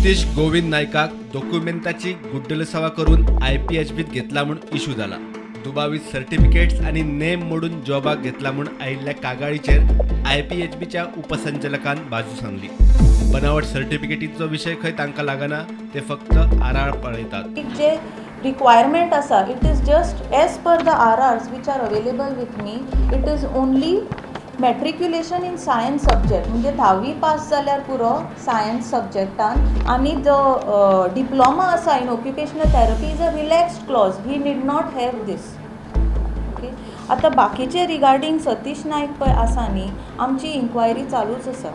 सतीश गोविंद नायकाक दोकुमेंताची गुड्डलसावा करून आयपीएचबीत घेतला म्हूण इशू जाला. दुबावीत सर्टिफिकेट्स आनी नेम मोडून जॉबाक घेतला म्हूण आयिल्ल्या कागाळीचेर आयपीएचबीच्या उपसंचालकान बाजू सांगली. बनावट सर्टिफिकेटीचो विशय खंय तांकां लागना, ते फक्त आराळ पळयतात. जे रिक्वायरमेंट आसा it is just as per the RRs which are available with me, it is only matriculation in science subject, म्हणजे 10वी पास जाल्यार पुरो सायन्स सब्जेक्टान, आनी जो डिप्लोमा आसा in occupational therapy is a relaxed clause, we need not have this. Okay, आतां बाकीचे regarding Satish Naik पळय आसा न्ही, आमची इन्क्वायरी चालूच आसा.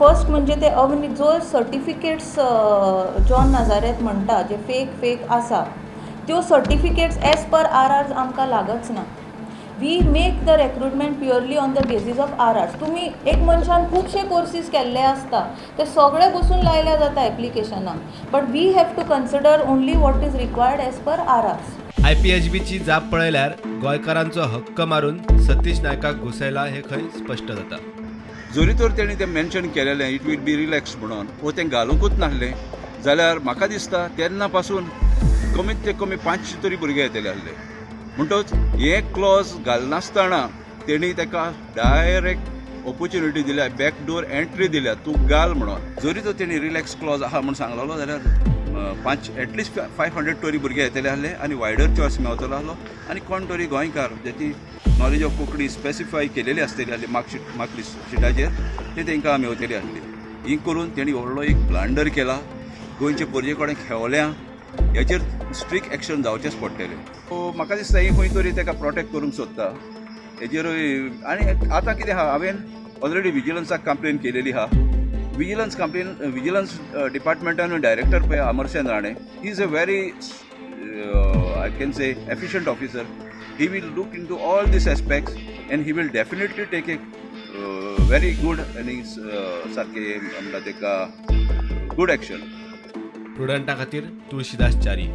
फर्स्ट म्हणजे ते अवनी जो सर्टिफिकेट्स जॉन नाजारेत म्हणटा जे फेक फेक आसा त्यो certificates as per R Rs आमकां लागच ना. We make the recruitment purely on the basis of RRs. तुमी एक मनशान खुबशे कोर्सीस केल्ले आसता, ते सगळे बसून लायल्या जाता एप्लिकेशनाक, but we have to consider only what is required as per RRs. आयपीएचबीची जाप पळयल्यार गोंयकारांचो हक्क मारून सतीश नायकाक घुसयला हे खंय स्पश्ट जाता. जरी तर तेणी तें मेन्शन केलेलें it will be relax म्हणून, वो तें घालुंकूच नासलें जाल्यार म्हाका दिसता तेन्ना पासून कमीत ते कमी 500 तरी भुरगे येतले आसले. म्हणटच हे क्लॉज घालनासतना तेणी ताका डायरेक्ट ऑपोर्च्युनिटी दिल्या, बॅकडोर एंट्री दिल्या, तूं घाल म्हणून. जरी तर तेणी रिलॅक्स क्लॉज आहा म्हूण सांगलेलो जाल्यार 5 एटलिस्ट 500 तरी भुरगे येतले आसले आनी वायडर चॉयस मेवतलो आसलो आनी कोण तरी गोंयकार जेची नॉलेज ऑफ कोंकणी स्पेसिफाय केलेली आसतली आसली मार्कशीट मार्क शिटाचेर ते तांकां मेवतली आसली. ही करून तेणी व्हडलो एक ब्लांडर केला, गोंयचे पोरजे कडेन खेवल्या, हेचेर स्ट्रिक्ट एक्शन जावचेंच पडटलें. सो म्हाका दिसता ही खंय तरी ताका प्रोटेक्ट करूंक सोदता हेजेरूय. आनी आतां कितें आहा, हांवें ऑलरेडी विजिलन्साक कंप्लेन केलेली आहा. विजिलन्स कंप्लेन विजिलन्स डिपार्टमेंटान डायरेक्टर पळय Amarsen Rane, he is a very I can say efficient officer. He will look into all these aspects and he will definitely take a very good आनी सारकें म्हणटा ताका good action. प्रुडंटा खातीर तुळशीदास च्यारी.